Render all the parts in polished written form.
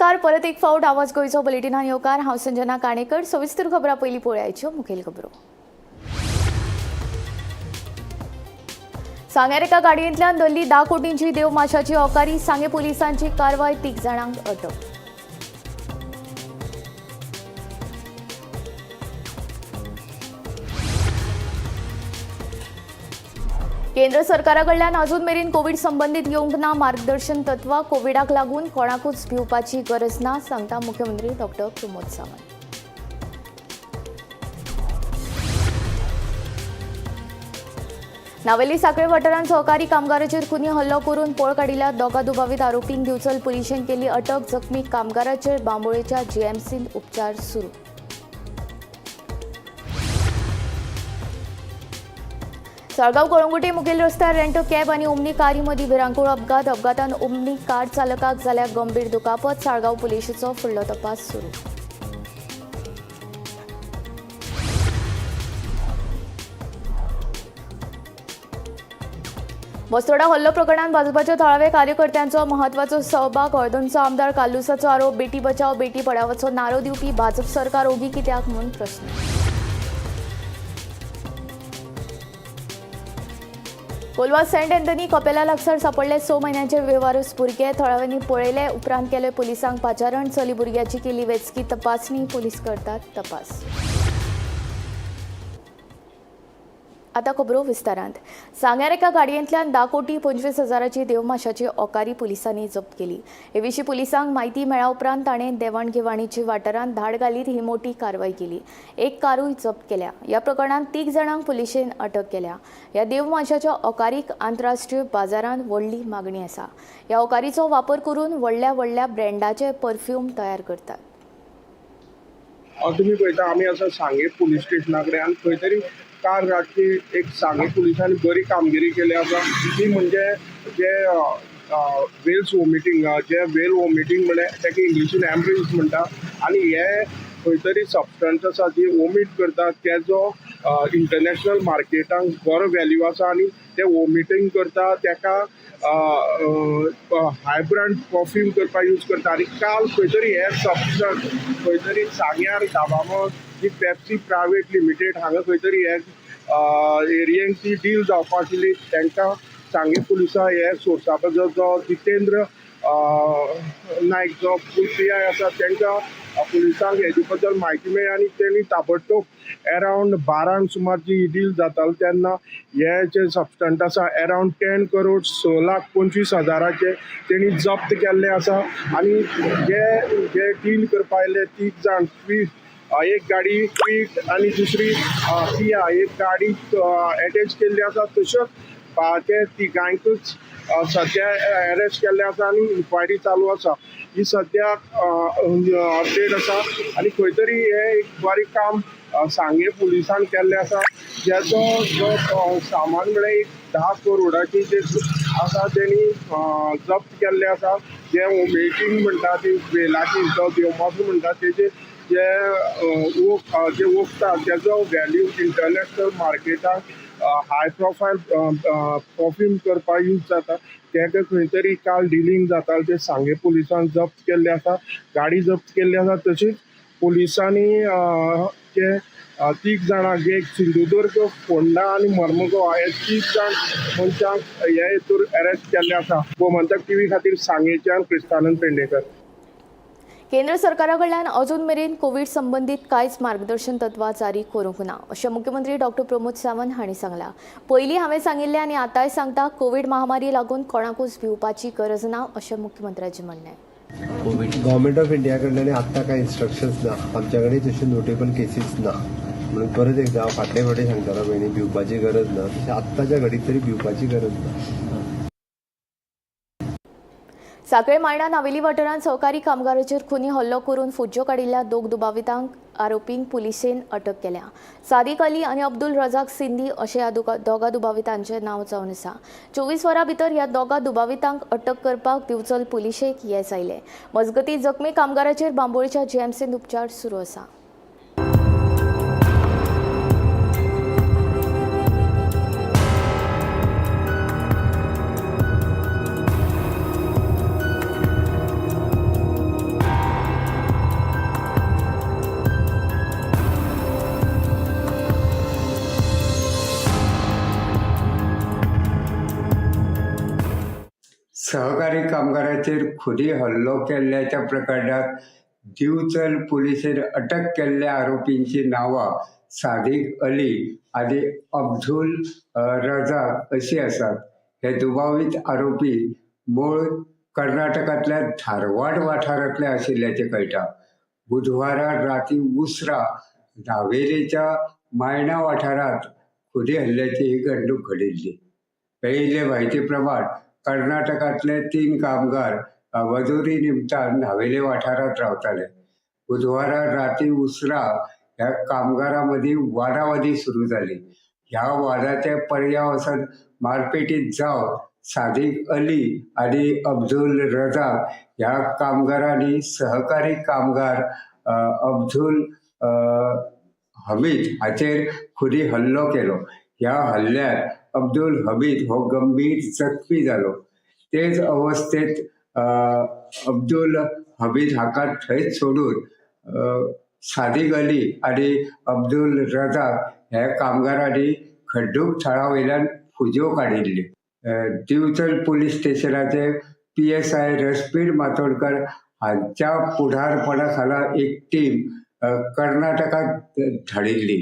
नमस्कार, परत एक फावट आवाज गोंयचो बुलेटिनान येवकार. हांव संजना काणेकर. सविस्तर खबरां पयलीं पळयाच्यो मुखेल खबरो. सांग्यार एका गाडयेंतल्यान धरली 10 कोटींची देवमाशाची ओकारी. सांगें पुलिसांची कारवाय, 3 जाणांक अटक. केंद्र सरकारा कडल्यान अजून मेरेन कोवीड संबंदीत येवंक ना मार्गदर्शन तत्वां. कोविडाक लागून कोणाकूच भिवपाची गरज ना, सांगता मुख्यमंत्री डॉक्टर प्रमोद सावंत. नावेली साखळे वाठारांत सहकारी कामगाराचेर खुनी हल्लो करून पळ काडिल्ल्या दोगा दुबावीत आरोपींक दिवचल पुलिशेन केली अटक. जखमी कामगाराचेर बांबोळेच्या जीएमसींत उपचार सुरू. साळगांव कळंगुटे मुखेल रस्त्यार रेंटो कॅब आनी ओमनी कारी मदीं भिरांकूळ अपघात. अपघातान ओमनी कार चालकाक जाल्या गंभीर दुखापत. साळगांव पुलिशेचो फुडलो तपास सुरू. बसतोडा हल्लो प्रकरणात भाजपाच्या थळाव्या कार्यकर्त्यांचो महत्वाचो सहभाग. हळदणचो आमदार कार्लुसाचो आरोप. बेटी बचाव बेटी पढावचो नारो दिवपी भाजप सरकार ओगी कित्याक म्हूण प्रस्न. कोलवा सेंट अँथनी कपेला लागसार सापडले 6 म्हयन्यांचे बेवारस भुरगे. थळाव्यांनी पळयले उपरांत केले पुलिसांक पाचारण. चली भुरग्याची केली वैजकी तपासणी. पुलीस करतात तपास. आता खबरो विस्तारांत. सांग्यार एका गाडयेंतल्यान 10 कोटी 25 हजाराची देवमाशाची ओकारी पुलिसांनी जप्त केली. हे विशीं पुलिसांक म्हायती मेळ्ळ्या उपरांत ताणें देवाणघेवाणीची वाठारांत धाड घालीत ही मोठी कारवाय केली. एक कारूय जप्त केल्या. ह्या प्रकरणांत 3 जाणांक पुलिशेन अटक केल्या. ह्या देवमाशाच्या ओकारीक आंतरराष्ट्रीय बाजारांत व्हडली मागणी आसा. ह्या ओकारीचो वापर करून व्हडल्या व्हडल्या ब्रँडाचे परफ्यूम तयार करतात. तुमी पळयता आमी आसा सांगे पुलीस स्टेशना कडेन आनी खंय तरी काल रातची एक सांगे पुलिसांनी बरी कामगिरी केली आसा. ती म्हणजे जे वेल्स वॉमिटींग, जे वेल वॉमिटींग म्हळ्यार ताका इंग्लिशीन एम्ब्रिज म्हणटा आनी हे खंय तरी सबस्टन्स आसा जी वॉमीट करता तेजो इंटरनॅशनल मार्केटांक बरो व्हॅल्यू आसा आनी ते वॉमिटींग करता ताका हाय ब्रँड परफ्यूम करपाक यूज करता. आनी काल खंय तरी हे सबस्टन्स खंय तरी सांग्यार दाबामो जी पेप्सी प्रायवेट लिमिटेड हांगा खंय तरी हे एरियेंत ती डील जावपा आशिल्ली. तांकां सांगें पुलिसां हे सोर्सा जो जो जितेंद्र नायक जो पी I आसा तांकां पुलिसांक हेजे बद्दल म्हायती मेळ्ळी आनी तेणी ताबडतोब अरावंड 12 सुमार जी डील जाताली तेन्ना हे जे सबस्टंट आसा अरावंड 10 करोड 6 लाख 25 हजाराचे तेणी जप्त केल्ले आसा. आनी जे जे डील करपा आयिल्ले 3 जाण, एक गाडी क्विट आनी दुसरी किया, एक गाडी एटॅच केल्ली आसा. तश्योच ते तिगांकूच सद्या एरेस्ट केल्ले आसा आनी इन्क्वायरी चालू आसा. ही सद्या अपडेट आसा आनी खंय तरी हें एक बरें काम सांगें पुलिसान केल्लें आसा. जेजो जो सामान म्हळ्यार एक 10 करोडाची जे आसा तेणी जप्त केल्लें आसा. जे वॉमिटींग म्हणटा ती वेलाची जो देवमासो म्हणटा तेजे जे जे वखदां तेजो व्हॅल्यू इंटरनॅशनल मार्केटाक हाय प्रोफायल परफ्यूम करपाक यूज जाता. तेका खंय तरी काल डिलींग जाता ते सांगें पुलिसान जप्त केल्ले आसा, गाडी जप्त केल्ली आसा. तशीच पुलिसांनी ते 3 जाणांक, एक सिंधुदुर्ग, फोंडा आनी मर्मगो हे 3 जाण मनशांक हे हितूर अरेस्ट केल्ले आसा. गोमंतक टीव्ही खातीर सांगेच्यान क्रिस्तानंद पेंडेकर. केंद्र सरकारा कडल्यान अजून मेरेन कोवीड संबंदीत कांयच मार्गदर्शन तत्वां जारी करूंक ना अशें मुख्यमंत्री डॉक्टर प्रमोद सावंत हांणी सांगलां. पयलीं हांवें सांगिल्लें आनी आतांय सांगता, कोवीड महामारी लागून कोणाकूच भिवपाची गरज ना अशें मुख्यमंत्र्याचें म्हणणें. गव्हर्मेंट ऑफ इंडिया कडल्यान आत्तां कांय इन्स्ट्रक्शन्स ना, आमच्या कडेन तश्यो नोटेबल केसीस ना, म्हणून परत एकदा हांव फाटले फावटी सांगतालो पळय भिवपाची गरज ना, तशें आत्ताच्या घडीक तरी भिवपाची गरज ना. साखळे मायणा नावेली वाठारांत सहकारी कामगाराचेर खुनी हल्लो करून फुज्जो काडिल्ल्या 2 दुबावितांक आरोपींक पुलिशेन अटक केल्या. सादिक अली आनी अब्दुल रजाक सिंधी अशें ह्या दोगा दुबावितांचें नांव जावन आसा. 24 वरां भितर ह्या दोगा दुबावितांक अटक करपाक दिवचल पुलिशेक येस आयलें. मजगतीं जखमी कामगाराचेर बांबोळेच्या जीएमसींत उपचार सुरू आसा. सहकारी कामगाराचेर खुनी हल्लो केल्ल्याच्या प्रकरणात दिवचल पुलिसेन अटक केल्ल्या आरोपींची नांवां सादिक अली आनी अब्दुल रजाक अशी आसात. हे दुबावीत आरोपी मूळ कर्नाटकांतल्या धारवाड वाठारांतले आशिल्ल्याचें कळटा. बुधवारा राती उसरा न्हावेलीच्या मायणा वाठारांत खुनी हल्ल्याची ही घडणूक घडिल्ली. मेळिल्ले म्हायती प्रमाण कर्नाटकांतले 3 कामगार मजुरी निमतान न्हावेले वाठारांत रावताले. बुधवारा राती उसरा ह्या कामगारां मदीं वादावादी सुरू जाली. ह्या वादाचे पर्याय वचून मारपेटीत जावन सादिक अली आनी अब्दुल रजाक ह्या कामगारांनी सहकारी कामगार अब्दुल हमीद हाचेर खुनी हल्लो केलो. ह्या हल्ल्यात अब्दुल हमीद हो गंभीर जखमी जालो. तेच अवस्थेत अब्दुल हमीद हाका थंयच सोडून सादिक अली आनी अब्दुल रजाक ह्या कामगारांनी खड्डूक थळा वयल्यान फुज्यो काडिल्ल्यो. दिवचल पुलीस स्टेशनाचे PSI रश्मीर मातोडकर हांच्या फुडारपणा खाला एक टीम कर्नाटकात धाडिल्ली.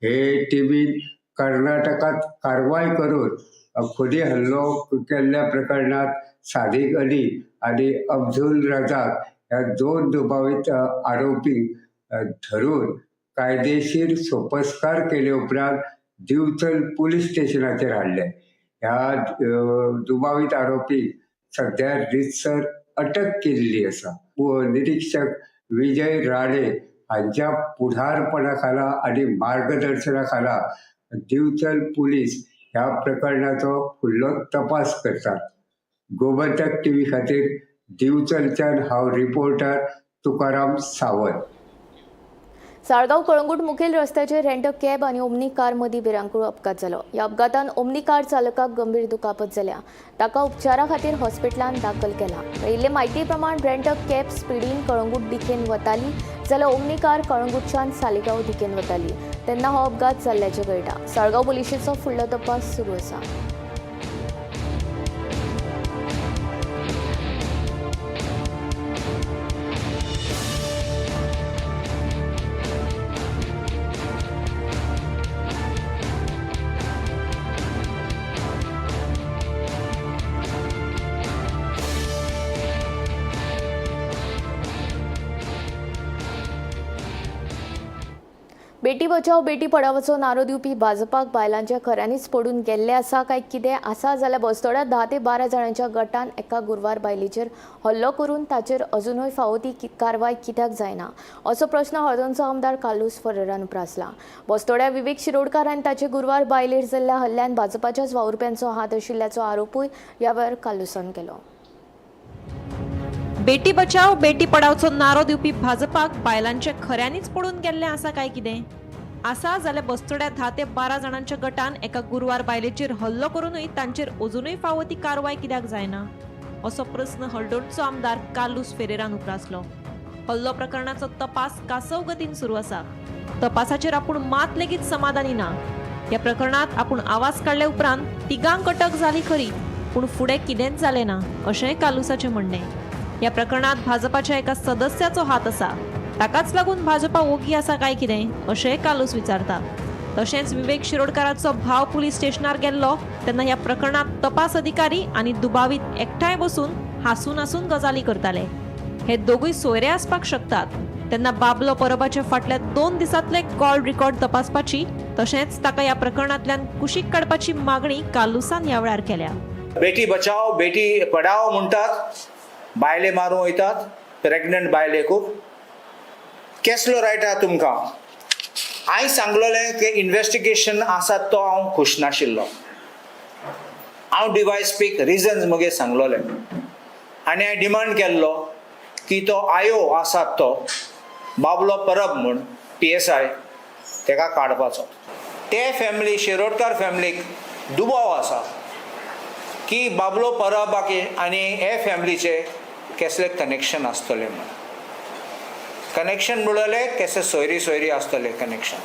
हे टिमीन कर्नाटकात कारवाय करून खुनी हल्लो केल्ल्या प्रकरणात सादिक अली आनी अब्दुल रजाक ह्या 2 दुबावीत आरोपींक धरून कायदेशीर सोपस्कार केले उपरांत दिवचल पुलीस स्टेशनाचेर हाडले. ह्या दुबावीत आरोपी सध्या रितसर अटक केल्ली आसा. निरीक्षक विजय राणे हांच्या पुढारपणा खाला आनी मार्गदर्शना खाला दिवचल पुलीस ह्या प्रकरणाचो फुडलो तपास करतात. गोमंतक टीव्ही खातीर दिवचलच्यान हांव रिपोर्टर तुकाराम सावंत. साळगांव कळंगूट मुखेल रस्त्याचेर रेंट कॅब आनी ओमनी कार मदीं भिरांकूळ अपघात जालो. ह्या अपघातान ओमनी कार चालकाक गंभीर दुखापत जाल्या. ताका उपचारा खातीर हॉस्पिटलांत दाखल केला. मेळिल्ले म्हायती प्रमाण रेंट कॅब स्पिडीन कळंगूट दिकेन वताली जाल्यार ओमनी कार कळंगूटच्यान सालिगांव दिकेन वताली तेन्ना हो अपघात जाल्ल्याचें कळटा. साळगांव पुलिशेचो फुडलो तपास सुरू आसा. बेटी बचाव बेटी पढावचो नारो दिवपी भाजपाक बायलांच्या खऱ्यांनीच पडून गेल्ले आसा काय कितें आसा जाल्यार बस्तोड्या 10 ते 12 जाणांच्या गटान एका गुरवार बायलेचेर हल्लो करून ताचेर अजुनूय फावो ती कारवाय कित्याक जायना असो प्रश्न हळदोणचो आमदार कार्लुस फेरेरान उप्रासला. बस्तोड्या विवेक शिरोडकार आनी ताचे गुरवार बायलेर जाल्ल्या हल्ल्यान भाजपाच्याच वावुरप्यांचो हात आशिल्ल्याचो आरोपूय ह्या वेळार कार्लुसान केलो. बेटी बचाव बेटी पढावचो नारो दिवपी भाजपाक बायलांचे खऱ्यांनीच पडून गेल्ले आसा काय कितें आसा जाल्यार बस्तोड्या 10 ते 12 जाणांच्या गटान एका गुरवार बायलेचेर हल्लो करूनय तांचेर अजुनूय फावो ती कारवाय कित्याक जायना असो प्रस्न हळदोणचो आमदार कार्लुस फेरेरान उप्रासलो. हल्लो प्रकरणाचो तपास कासव गतीन सुरू आसा. तपासाचेर आपूण मात लेगीत समाधानी ना. ह्या प्रकरणात आपूण आवाज काडल्या उपरांत तिगांक अटक जाली खरी, पूण फुडें कितेंच जालें ना अशेंय कार्लुसाचें म्हणणें. ह्या प्रकरणात भाजपाच्या एका सदस्याचो हात आसा, ताकाच लागून भाजपा ओगी आसा काय कितें अशेंय कार्लुस विचारता. तशेंच विवेक शिरोडकाराचो भाव पुलीस स्टेशनार गेल्लो तेन्ना ह्या प्रकरणात तपास अधिकारी आनी दुबावीत एकठांय बसून हांसून हांसून गजाली करताले. हे दोगूय सोयरे आसपाक शकतात. तेन्ना बाबलो परबाचे फाटल्या 2 दिसांतले कॉल रिकॉर्ड तपासपाची तशेंच ताका ह्या प्रकरणांतल्यान कुशीक काडपाची मागणी कार्लुसान ह्या वेळार केल्या. बेटी बचाव बेटी पढाव म्हणटात, बायले मारूं वयतात, प्रेग्नंट बायले खूब. केसलो रायट आहा तुमकां? हांवें सांगलोलें की इन्वेस्टिगेशन आसा तो हांव खूश नाशिल्लो. हांव डिवायस पीक रिजन्स मगे सांगलोलें आनी हांवें डिमांड केल्लो की तो आयो आसा तो बाबलो परब म्हूण PSI तेका काडपाचो. ते फॅमिली शिरोडकार फॅमिलीक दुबाव आसा की बाबलो परब आनी हे फॅमिलीचे केसले कनेक्शन आसतलें म्हूण. कनेक्शन म्हणलें केसे सोयरी सोयरी आसतलें कनेक्शन.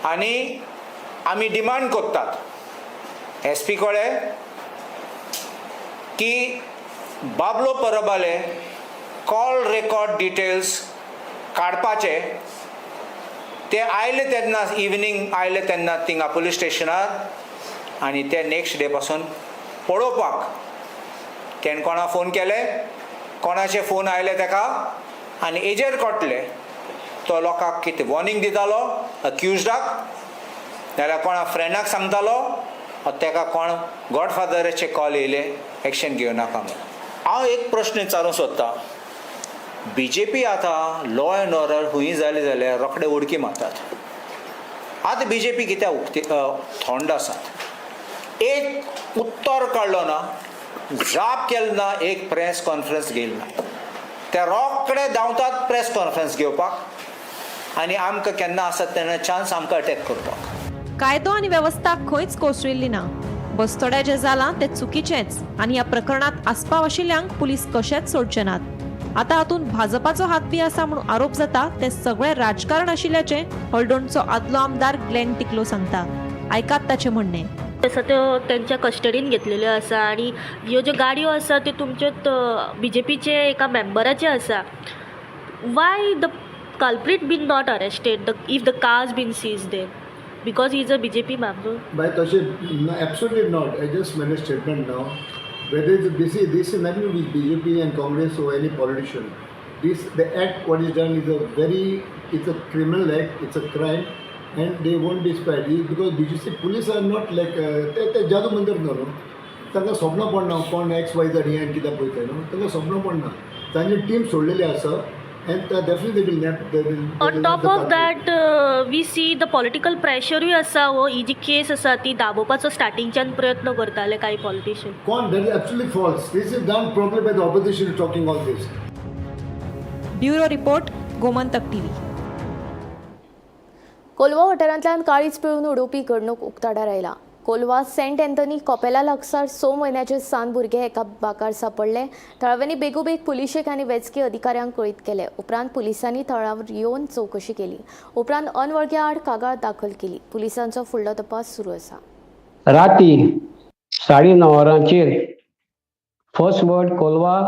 आनी आमी डिमांड करतात SP कडेन, की बाबलो परबाले कॉल रेकॉर्ड डिटेल्स काडपाचे. ते आयले तेन्ना, इवनींग आयले तेन्ना थिंगा पुलीस स्टेशनार आनी ते नेक्स्ट डे पासून पळोवपाक तेणें कोणा फोन केले, कोणाचे फोन आयले ताका आनी हेजेर कळटलें तो लोकांक कितें वॉर्निंग दितालो अक्युजडाक, नाल्यार कोणा फ्रेंडाक सांगतालो, ताका कोण गॉडफादराचे कॉल येयले एक्शन घेवं नाका म्हणून. हांव एक प्रश्न विचारूंक सोदतां, बीजेपी आतां लॉ एंड ऑर्डर खंय जालें जाल्यार रोखडे उडकी मारतात. आतां बीजेपी कित्याक उक्ती थंड आसात? एक उत्तर काडलो ना, जाप केलो ना, एक प्रेस कॉन्फरन्स घेयली ना. ते रोखडे धांवतात प्रेस कॉन्फरन्स घेवपाक आनी आमकां केन्ना आसत तेन्ना चान्स आमकां अटॅक करपाक. कायदो आनी वेवस्था खंयच कोसळिल्ली ना. बस्तोड्या जें जालां तें चुकीचेंच आनी ह्या प्रकरणांत आस्पाव आशिल्ल्यांक पुलीस कशेंच सोडचे नात. आतां हातूंत भाजपाचो हात बी आसा म्हणून आरोप जाता तें सगळें राजकारण आशिल्ल्याचें हळदोणचो आदलो आमदार ग्लॅन टिकलो सांगता. आयकात ताचें म्हणणें. आसा त्यो तेंच्या कस्टडीन घेतलेल्यो आसा आनी ह्यो ज्यो गाडयो आसा त्यो तुमच्यो बीजेपीचे एका मेंबराचे आसा. Why the culprit been not arrested the if the cars been seized then? Because he is a BJP member? By तशें, no, absolutely not. I just made a statement now. Whether it's this is nothing to do with BJP and Congress or any politician. This the act what is done is a very it's a criminal act. It's a crime, and they won't be spared. It's because BJP police are not like ते ते जादू मंत्र न्हू, तांकां स्वप्न पडना कोण x Y Z हें कित्याक पळयता न्हू, तांकां स्वप्न पडना. तांची टीम सोडलेली आसा and definitely they will not they will On top of that, we see the political प्रेशरूय आसा. हो ही जी केस आसा ती दाबोवपाचो स्टार्टिंगच्यान प्रयत्न करताले कांय पॉलिटिशियन. कोण? That is absolutely false. This is done probably by the opposition talking all this. Bureau report, Gomantak TV. Colva वाठारांतल्यान काळीज पिळून उडोवपी घडणूक उक्ताडार आयला. कोलवा सेंट अँथनी कॉपेला लागसार 6 म्हयन्याचे सान भुरगे एका बाकार सापडले. थळाव्यांनी बेगोबेग पुलिशेक आनी वैजकी अधिकाऱ्यांक कळीत केले. उपरांत पुलिसांनी थळावर येवन चवकशी केली. उपरांत अनवळख्या आड कागाळ दाखल केली. पुलिसांचो फुडलो तपास सुरू आसा. राती 9:30 वरांचेर फर्स्ट वर्ड कोलवा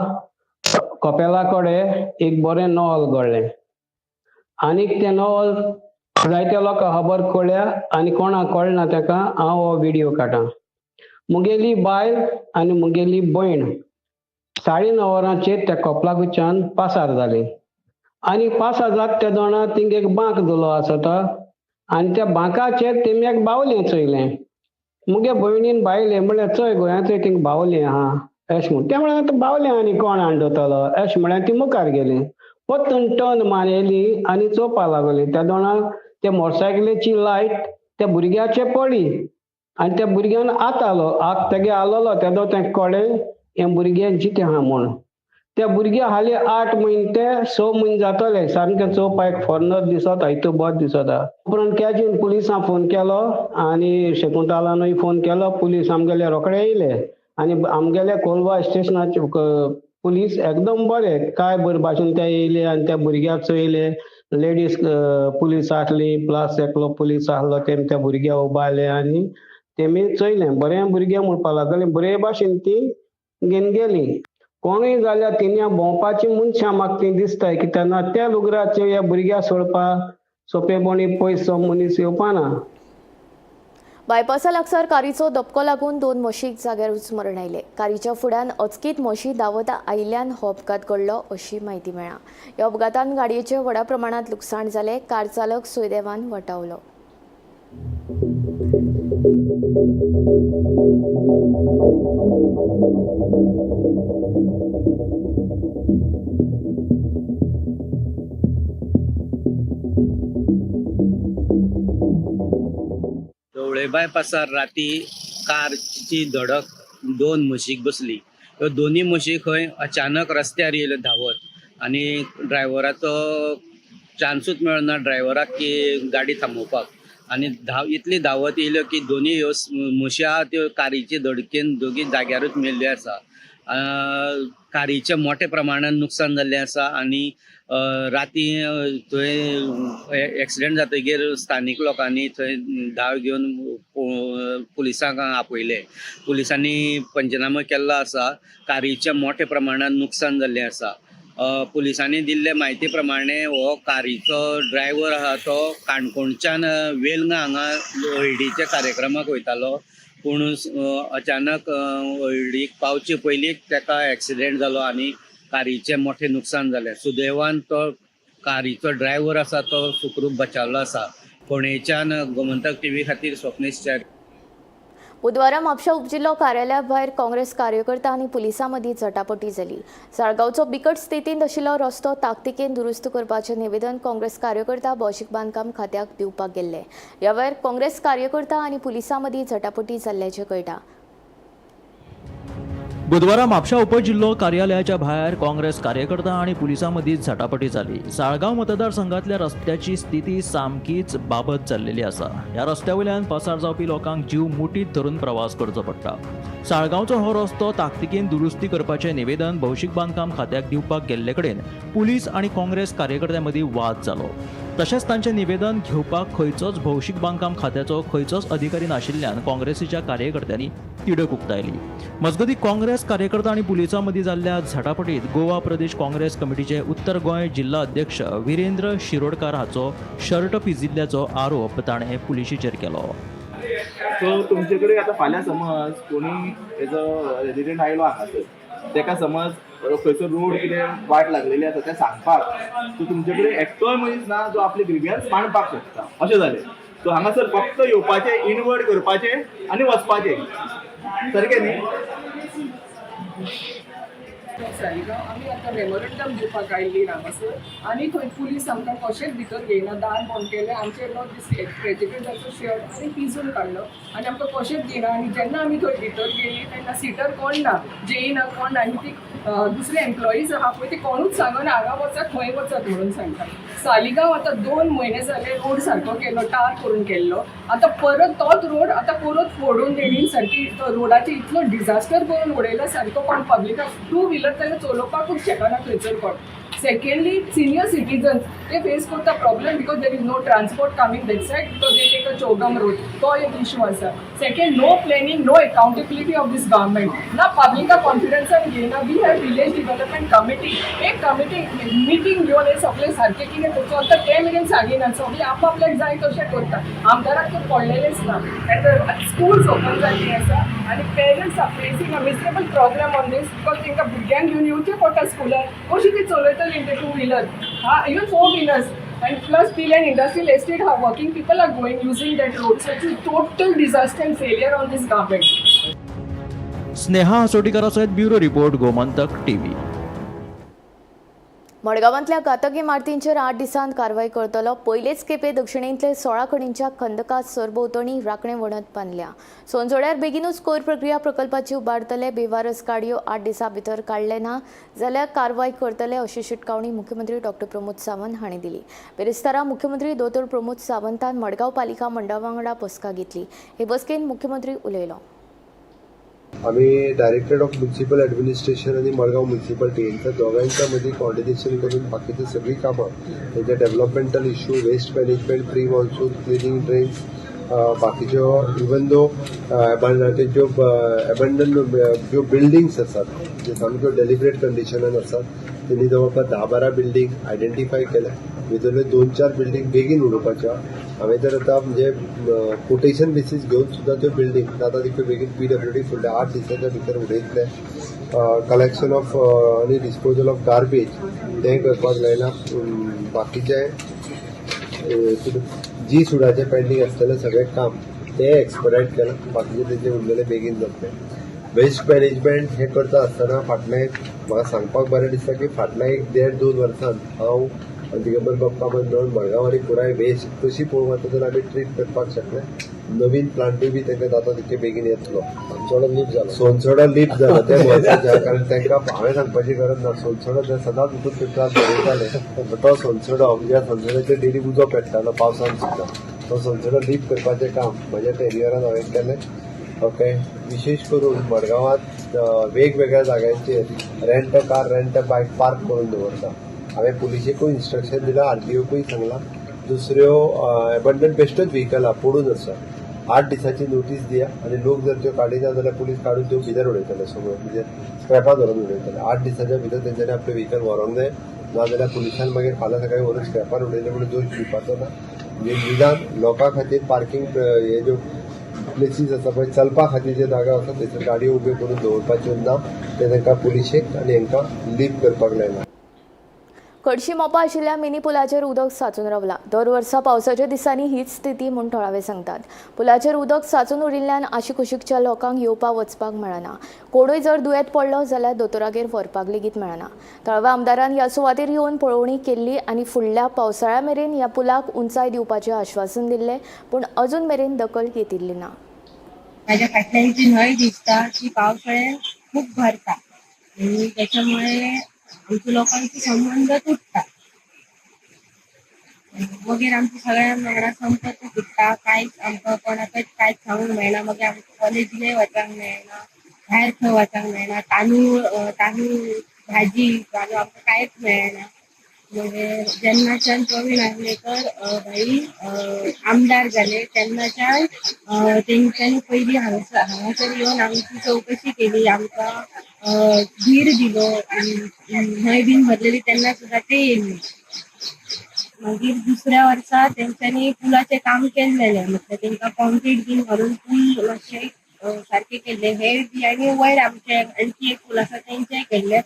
कपेला कडेन एक बरें नवल घडलें आनीक तें नवल जायत्या लोकांक खबर कळ्ळ्या आनी कोणाक कळना ताका हांव हो विडियो काडटा. मुगेली बायल आनी मुगेली भयण 9:30 वरांचेर त्या कपलाकुच्यान पासार जाली आनी पासार जाता ते दोणा थिंग एक बांक दिलो आसता आनी त्या बांकाचेर तेमी एक बावलें चोयलें. मुगे भयणीन बायले म्हणल्यार चोय गोंयांत थिंग बावलें आहा अशें म्हूण. तें म्हळ्यार आतां बावलें आनी कोण हाडटलो अशें म्हळ्यार ती मुखार गेली. परतून टर्न मारली आनी चोवपाक लागली. त्या दोणा त्या मोटरसायकलीची लायट त्या भुरग्याचे पडली आनी त्या भुरग्यान आत आलो, आत तेगे आलोलो तेदो तें कळ्ळें हें भुरगें जितें आहा म्हूण. त्या भुरग्या हाली 8 म्हयने ते 6 म्हयने जातले, सामकें चोवपाक एक फॉरनर दिसता, इतू बरो दिसता. उपरांत कॅजीन पुलिसांक फोन केलो आनी शकुंतलानूय फोन केलो. पुलीस आमगेले रोखडे येयले आनी आमगेले कोलवा स्टेशनाचे पुलीस एकदम बरे, काय बरे भाशेन ते येयले आनी त्या भुरग्याक चोयले. लेडीज पुलीस आसली प्लस एकलो पुलीस आसलो, तेमी त्या भुरग्याक उबारले आनी तेमी चोयलें बरें भुरगें म्हणपाक लागले, बरे भाशेन ती घेवन गेली. कोणूय जाल्यार तिणें भोंवपाची मनशां म्हाका ती दिसताय कित्याक ना त्या लुगराचेर ह्या भुरग्याक सोडपाक सोंपेपणी पयसो मनीस येवपाना. बायपासा लागसार कारीचो धपको लागून 2 म्हशीक जाग्यारूच मरण आयलें. कारीच्या फुड्यान अचकीत म्हशी धांवत आयिल्ल्यान हो अपघात घडलो अशी म्हायती मेळ्ळा. ह्या अपघातान गाडयेचें व्हडा प्रमाणांत लुकसाण जालें. कार चालक सुदैवान वाटावलो. ढवळे बायपासार राती कारची धडक 2 म्हशीक बसली. ह्यो दोनूय म्हशी खंय अचानक रस्त्यार येयल्यो धांवत आनी ड्रायव्हराचो चान्सूच मेळना ड्रायव्हराक की गाडी थांबोवपाक आनी इतली धांवत येयल्यो की दोनूय ह्यो म्हशी आहा त्यो कारीचे धडकेन दोगी जाग्यारूच मेल्ल्यो आसा. कारीचें मोठ्या प्रमाणान नुकसान जाल्लें आसा आनी राती थंय एक्सिडेंट जातकीर स्थानीक लोकांनी थंय धांव घेवन पुलिसांक आपयले. पुलिसांनी पंचनामो केल्लो आसा. कारीचें मोठ्या प्रमाणान नुकसान जाल्लें आसा. पुलिसांनी दिल्ले म्हायती प्रमाणे हो कारीचो ड्रायव्हर आहा तो काणकोणच्यान वेलंगा हांगा हळडीच्या कार्यक्रमाक वयतालो, पूण अचानक हळडीक पावचे पयलींच ताका एक्सिडेंट जालो आनी कारीचें मोठें नुकसान जालें. सुदैवान तो कारीचो ड्रायव्हर आसा तो सुखरूप बचावलो आसा. फोंडेच्यान गोमंतक टीव्ही खातीर स्वप्नेश च्यारी. बुधवारा म्हापशा उपजिल्हो कार्यालया भायर काँग्रेस कार्यकर्ता आनी पुलिसां मदीं झटापटी जाली. साळगांवचो बिकट स्थितींत आशिल्लो रस्तो ताकतिकेन दुरुस्त करपाचें निवेदन काँग्रेस कार्यकर्ता भौशीक बांदकाम खात्याक दिवपाक गेल्ले. ह्या वेळार काँग्रेस कार्यकर्ता आनी पुलिसां मदीं झटापटी जाल्ल्याचें कळटा. बुधवारा म्हापशा उपजिल्हो कार्यालयाच्या भायर काँग्रेस कार्यकर्ता आनी पुलिसां मदीं झटापटी जाली. साळगांव मतदारसंघातल्या रस्त्याची स्थिती सामकीच बाबत जाल्लेली आसा. ह्या रस्त्या वयल्यान पासार जावपी लोकांक जीव मुठीत धरून प्रवास करचो पडटा. साळगांवचो हो रस्तो ताकतिकेन दुरुस्ती करपाचें निवेदन भौशीक बांदकाम खात्याक दिवपाक गेल्ले कडेन पुलीस आनी काँग्रेस कार्यकर्त्यां मदीं वाद जालो. तशेंच तांचें निवेदन घेवपाक खंयचोच भौशीक बांदकाम खात्याचो खंयचोच अधिकारी नाशिल्ल्यान काँग्रेसीच्या कार्यकर्त्यांनी तिडक उक्तायली. मजगतीं काँग्रेस कार्यकर्ता आनी पुलिसां मदीं जाल्ल्या झटापटीत गोवा प्रदेश काँग्रेस कमिटीचे उत्तर गोंय जिल्हा अध्यक्ष विरेंद्र शिरोडकार हाचो शर्ट पिजिल्ल्याचो आरोप ताणें पुलिशेचेर केलो. सो तुमचे कडेन आतां फाल्यां समज कोणी एज अ रेजिडंट आयलो हांगासर, तेका समज खंयचो रोड कितें वाट लागलेली आसा तें सांगपाक, सो तुमचे कडेन एकटोय मनीस ना जो आपले ग्रिवियन्स मांडपाक शकता अशें जालें. सो हांगासर फक्त येवपाचें, इनवर्ड करपाचें आनी वचपाचें, सारकें न्ही? सालिगांव आमी आतां मेमोरंडम दिवपाक आयिल्ली हांगासर आनी थंय पुलीस आमकां कशेंच भितर घेयना. दार बंद केलें, आमचेर प्रेजिडेंटाचो शर्ट आनी पिजून काडलो आनी आमकां कशेंच घेयना. आनी जेन्ना आमी थंय भितर गेलीं तेन्ना सिटर कोण ना, जेई ना, कोण ना. आनी ती दुसरे एम्प्लॉईज आहा पळय, ती कोणूच सांगना हांगा वचात थंय वचात म्हणून सांगता. सालिगांव आतां 2 म्हयने जाले रोड सारको केलो, टार करून केल्लो. आतां परत तोच रोड आतां परत फोडून तेणीन सारकी तो रोडाची इतलो डिजास्टर करून उडयला सारको. कोण पब्लिकाक टू व्हिलर जाल्यार चलोवपाकूच शकना थंयसर कोण. सेकंडली, सिनियर सिटीजन्स ते फेस करता problem because there is no transport coming that side because they take a Chogm road. तो एक इशू आसा. Second, no planning, no accountability of this government. ना पब्लिका कॉन्फिडन्सान घेयना. We have village development committee, एक committee meeting घेवन हे सगळे सारकें कितें करचो आतां ते मेरेन सांगिना. सगळे आपआपल्याक जाय तशें करता, आमदाराक तर पडलेलेंच ना. आनी स्कुल्स ओपन जाल्लीं आसा आनी parents are facing a miserable problem on this because तांकां भुरग्यांक घेवन येवचें पडटा स्कुलार. कशी ती चलयतली ते टू व्हिलर हा, even four wheelers, and plus Pilerne industrial estate हा, working people are going using that road. So it's total disaster and failure on this government. Sneha हसोटीकरा सयत ब्युरो रिपोर्ट, गोमंतक टीव्ही. मडगांवांतल्या घातक इमारतींचेर 8 दिसांत कारवाय करतलो. पयलेच खेपे दक्षिणेंतले 16 खणींच्या खंदकात सरभोंवतणी राखणे वणत बांदल्या. सोनजोड्यार बेगीनूच कोयर प्रक्रिया प्रकल्पाची उबारतले. बेवारस गाडयो 8 दिसां भितर काडले ना जाल्यार कारवाय करतले अशी शिटकावणी मुख्यमंत्री डॉक्टर प्रमोद सावंत हांणी दिली. बिरेस्तारा मुख्यमंत्री दोतोर प्रमोद सावंतान मडगांव पालिका मंडळा वांगडा बसका घेतली. हे बसकेंत मुख्यमंत्री उलयलो. आमी डायरेक्टरेट ऑफ म्युन्सिपल ॲडमिनिस्ट्रेशन आनी मडगांव म्युन्सिपालिटी हेंच्या दोगांयच्या मदीं कॉर्डिनेशन करून बाकीची सगळीं कामां, तेंचे developmental issue, waste management, pre monsoon cleaning, drains, बाकीच्यो इवन दो तेंच्यो एबंडन ज्यो बिल्डिंग्स आसात ज्यो सामक्यो डेलिबरेट कंडिशनान आसात, तेणी जवळपास 10-12 बिल्डींग आयडेंटिफाय केल्या. भितरल्यो 2-4 बिल्डींग बेगीन उडोवपाच्यो. हांवें तर आतां म्हणजे कोटेशन बेसीस घेवन सुद्दां त्यो बिल्डींग जाता तितक्यो बेगीन पीडब्ल्यूडी फुडल्या 8 दिसाच्या भितर उडयतले. कलेक्शन ऑफ आनी डिस्पोजल ऑफ गार्बेज तें करपाक लायलां. बाकीचें जी सुडाचें पेंडींग आसतलें सगळें काम तें एक्सपडायट केलां. बाकीचें तेजें उरलेलें बेगीन जातलें. वेस्ट मॅनेजमेंट हें करता आसतना फाटलें म्हाका सांगपाक बरें दिसता की फाटल्या 1-1.5-2 वर्सांत हांव दिगंबर बाप्पा मेळून मडगांव आनी पुराय वेस्ट कशी पळोवंक वता जाल्यार आमी ट्रीट करपाक शकले. नवीन प्लांटूय बी तांकां जाता तितके बेगीन येतलो. सोनसोडो लीप जालो. सोनसोडो लीप जालो तें म्हत्वाचें, कारण तांकां हांवें सांगपाची गरज ना. सोनसोडो ते सदांच उठून पेपरार बरयताले. तो सोनसोडो, ज्या सोनसोड्याचेर डेली उजो पेट्टालो पावसान सुद्दां, तो सोनसोडो लीप करपाचें काम म्हज्या टेन्युअरान हांवें केलें. ओके, विशेश करून मडगांवांत वेगवेगळ्या जाग्यांचेर rent a car, rent a bike park करून दवरता. हांवें पुलिशेकूय इन्स्ट्रक्शन दिलां, आरटीओकूय सांगलां. दुसऱ्यो एबंडन बेश्टोच व्हिकलां पडून आसा, 8 दिसांची नोटीस दिया आनी लोक जर त्यो काडिना जाल्यार पुलीस काडून त्यो भितर उडयतले, सगळ्यो म्हणजे स्क्रॅपां धरून उडयतले. 8 दिसाच्या भितर तेंच्यांनी आपलें व्हिकल व्हरोंक जाय, नाजाल्यार पुलिसान मागीर फाल्यां सकाळीं व्हरून स्क्रॅपार उडयले म्हणून दोश दिवपाचो ना. म्हणजे निदान लोकां खातीर पार्किंग हे ज्यो प्लेसीस आसा पळय, चलपा खातीर जे जागा आसा थंयसर गाडयो उब्यो करून दवरपाच्यो ना, ते तांकां पुलिशेक आनी हांकां लीव करपाक लायला. कडशी मोपा आशिल्ल्या मिनी पुलाचेर उदक साचून रावला. दर वर्सा पावसाच्या दिसांनी हीच स्थिती म्हूण थळावे सांगतात. पुलाचेर उदक साचून उरिल्ल्यान आशिकुशीकच्या लोकांक येवपाक वचपाक मेळना. कोणूय जर दुयेंत पडलो जाल्यार दोतोरागेर व्हरपाक लेगीत मेळना. थळाव्या आमदारान ह्या सुवातेर येवन पळोवणी केल्ली आनी फुडल्या पावसाळ्या मेरेन ह्या पुलाक उंचाय दिवपाचें आश्वासन दिल्लें, पूण अजून मेरेन दखल घेतिल्ली ना. माझ्या फाटल्यान जी न्हंय दिसता ती पावसाळ्यात खूप भरता आणि त्याच्यामुळे आमच्या लोकांचे संबंध तुटता. मगीर आमच्या सगळ्यां वांगडा संपर्क तुटता. कांयच आमकां कोणाकच कांयच सांगूंक मेळना. मागीर आमकां कॉलेजीनय वचूंक मेळना, भायर खंय वचूंक मेळना. तांदूळ तांदूळ भाजी घालून आमकां कांयच मेळना. मागीर जेन्नाच्यान प्रवीण आर्लेकर भाई आमदार जाले तेन्नाच्यान तेंच्यांनी पयलीं हांगासर येवन आमची चवकशी केली, आमकां धीर दिलो. न्हंय बीन भरलेली तेन्ना सुद्दां ते येयल्ले. मागीर दुसऱ्या वर्सा तेंच्यांनी पुलाचें काम केल्लेलें, म्हटल्यार तेंकां कॉन्क्रीट बीन घालून पूल मातशे सारके केल्ले. हे बी आनी वयर आमचे आणखी एक पूल आसा तेंचेय केल्ले,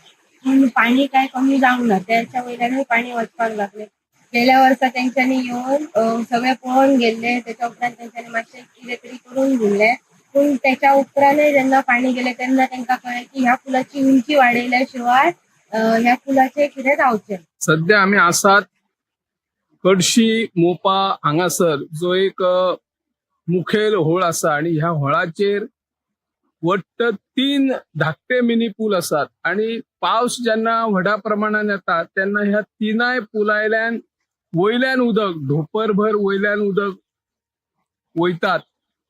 पूण पाणी काय कमी जावंक ना, त्याच्या वयल्यानूय पाणी वचपाक लागलें. गेल्या वर्सा तेंच्यांनी येवन सगळें पळोवन गेल्ले, त्याच्या उपरांत तेंच्यांनी मातशें कितें तरी करून दिल्लें, पूण त्याच्या उपरांतय जेन्ना पाणी गेलें तेन्ना तेंकां कळ्ळें की ह्या पुलाची उंची वाडयल्या शिवाय ह्या पुलाचें कितें जावचें. सध्या आमी आसात कडशी मोपा हांगासर, जो एक मुखेल होळ आसा आनी ह्या होळाचेर वट्ट 3 धाकटे मिनी पूल आसात आनी पावस जेन्ना व्हडा प्रमाणान येता तेन्ना ह्या तिनाय पुलायल्यान वयल्यान उदक ढोपरभर वयल्यान उदक वयतात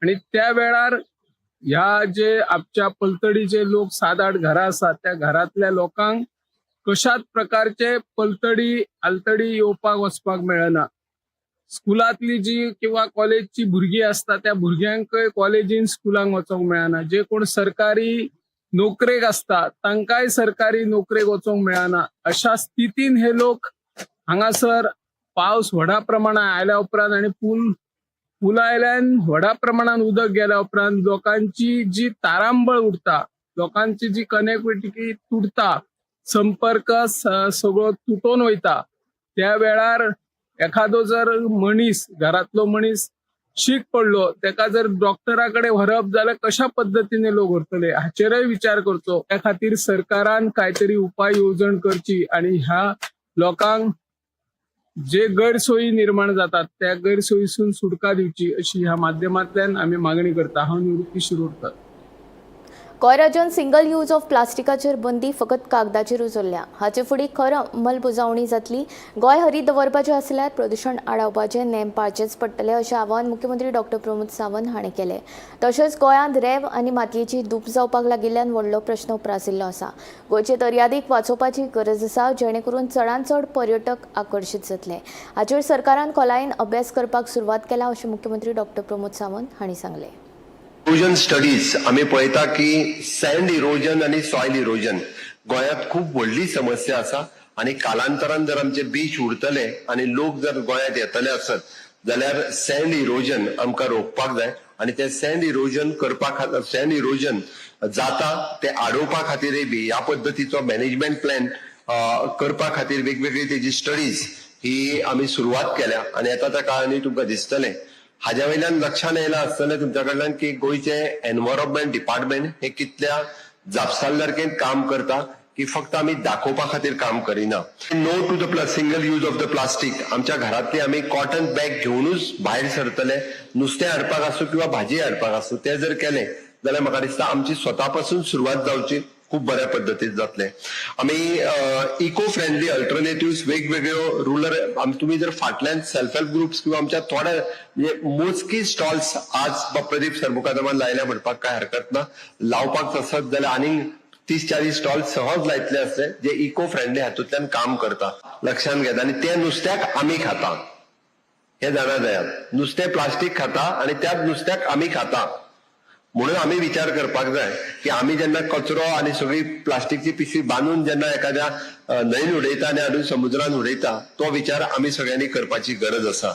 आनी त्या वेळार ह्या जे आमच्या पलतडी जे लोक 7-8 घरां आसात त्या घरांतल्या लोकांक कशाच प्रकारचे पलतडी आलतडी येवपाक वचपाक मेळना. स्कुलांतली जी किंवा कॉलेजची भुरगीं आसता त्या भुरग्यांकय कॉलेजीन स्कुलांक वचोंक मेळना. जे कोण सरकारी नोकरेक आसता तांकांय सरकारी नोकरेक वचोंक मेळना. अशा स्थितीन हे लोक हांगासर पावस व्हडा प्रमाणात आयल्या उपरांत आनी पुलायल्यान व्हडा प्रमाणात उदक गेल्या उपरांत लोकांची जी तारांबळ उरता, लोकांची जी कनेक्टिविटी तुटता, संपर्क सगळो तुटोन वयता. त्या वेळार एखादो जर मनीस घरांतलो मनीस शीक पडलो तेका जर डॉक्टरा कडेन व्हरप जाल्यार कशा पद्दतीने लोक व्हरतले हाचेरय विचार करचो. त्या खातीर सरकारान काय तरी उपाय येवजण करची आनी ह्या लोकांक जे गैरसोयी निर्माण जातात त्या गैरसोयीसून सुटका दिवची अशी ह्या माध्यमांतल्यान आमी मागणी करता. हांव निवृत्ती शिरोडकर. गोंय राज्यांत सिंगल यूज ऑफ प्लास्टिकाचेर बंदी फकत कागदाचेरूच उरल्या. हाचे फुडें खर अंमलबजावणी जातली. गोंय हरीत दवरपाचें आसल्यार प्रदुशण आडावपाचे नेम पाळचेच पडटले अशें आवाहन मुख्यमंत्री डॉक्टर प्रमोद सावंत हांणी केलें. तशेंच गोंयांत रेंव आनी मातयेची धूप जावपाक लागिल्ल्यान व्हडलो प्रश्न उप्रासिल्लो आसा. गोंयचे दर्यादेग वाचोवपाची गरज आसा, जेणे करून चडांत चड पर्यटक आकर्शीत जातले. हाचेर सरकारान खोलायेन अभ्यास करपाक सुरवात केला अशें मुख्यमंत्री डॉक्टर प्रमोद सावंत हांणी सांगलें. इरोजन स्टडीज आमी पळयता की सँड इरोजन आनी सॉयल इरोजन गोंयांत खूब व्हडली समस्या आसा आनी कालांतरान जर आमचे बीच उरतले आनी लोक जर गोंयांत येतले आसत जाल्यार सँड इरोजन आमकां रोखपाक जाय आनी ते सँड इरोजन करपा खातीर, सँड इरोजन जाता ते आडोवपा खातीरय बी ह्या पद्दतीचो मॅनेजमेंट प्लॅन करपा खातीर वेगवेगळी तेजी स्टडीज ही आमी सुरवात केल्या आनी येता त्या काळांनी तुमकां दिसतलें. हाज्या वयल्यान लक्षात येयलां आसतलें तुमच्या कडल्यान की गोंयचें एनवायरमेंट डिपार्टमेंट हे कितल्या जापसालदारकेन काम करता की फक्त आमी दाखोवपा खातीर काम करिना. No to the single use of the plastic. आमच्या घरांतली आमी कॉटन बॅग घेवनूच भायर सरतले, नुस्तें हाडपाक आसूं किंवा भाजी हाडपाक आसूं, तें जर केलें जाल्यार म्हाका दिसता आमची स्वता पासून सुरवात जावची. खूब बऱ्या पद्दतीन जातलें. आमी इको फ्रेंडली अल्टरनेटिव्स वेगवेगळ्यो रुरल, तुमी जर फाटल्यान सेल्फ हेल्प ग्रुप्स किंवा आमच्या थोड्या म्हणजे मोजकी स्टॉल्स आज प्रदीप सरमुखादामान लायल्या म्हणपाक काय हरकत ना. लावपाक आसत जाल्यार आनीक 30-40 स्टॉल सहज लायतले आसले, जे इको फ्रेंडली हातूंतल्यान काम करता. लक्षात घेता आनी ते नुस्त्याक आमी खाता हे जाणा जायात. नुस्तें प्लास्टीक खाता आनी त्याच नुस्त्याक आमी खाता. म्हणून आमी विचार करपाक जाय की आमी जेन्ना कचरो आनी सगळी प्लास्टीकची पिशवी बांदून जेन्ना एखाद्या न्हंयन उडयता आनी हाडून समुद्रान उडयता, तो विचार आमी सगळ्यांनी करपाची गरज आसा.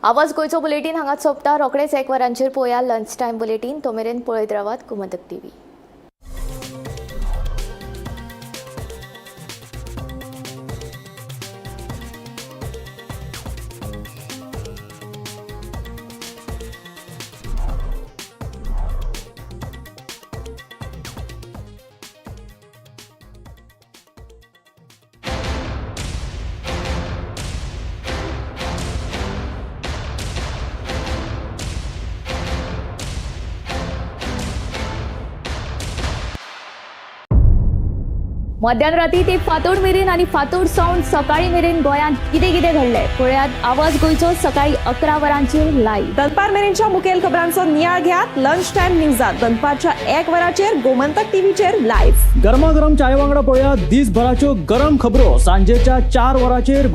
आवाज गोंयचो बुलेटीन हांगाच सोंपता. रोखडेच 1 वरांचेर पळोवया लंच टायम बुलेटीन. तो मेरेन पळयत रावात गोमंतक टीव्ही. मध्यान राती ते फांतोड मेरेन आनी फांतोड सावन सकाळी मेरेन गोंयांत कितें कितें घडलें पळयात आवाज गोंयचो सकाळी 11 वरांचेर लायव्ह. दनपार मेरेनच्या मुखेल खबरांचो नियाळ घेयात लंच टायम न्यूजात दनपारच्या 1 वराचेर गोमंतक टीव्हीचेर लायव्ह. गरमागरम चाय वांगडा पळयात दिसभराच्यो गरम खबरो सांजेच्या 4 वरांचेर.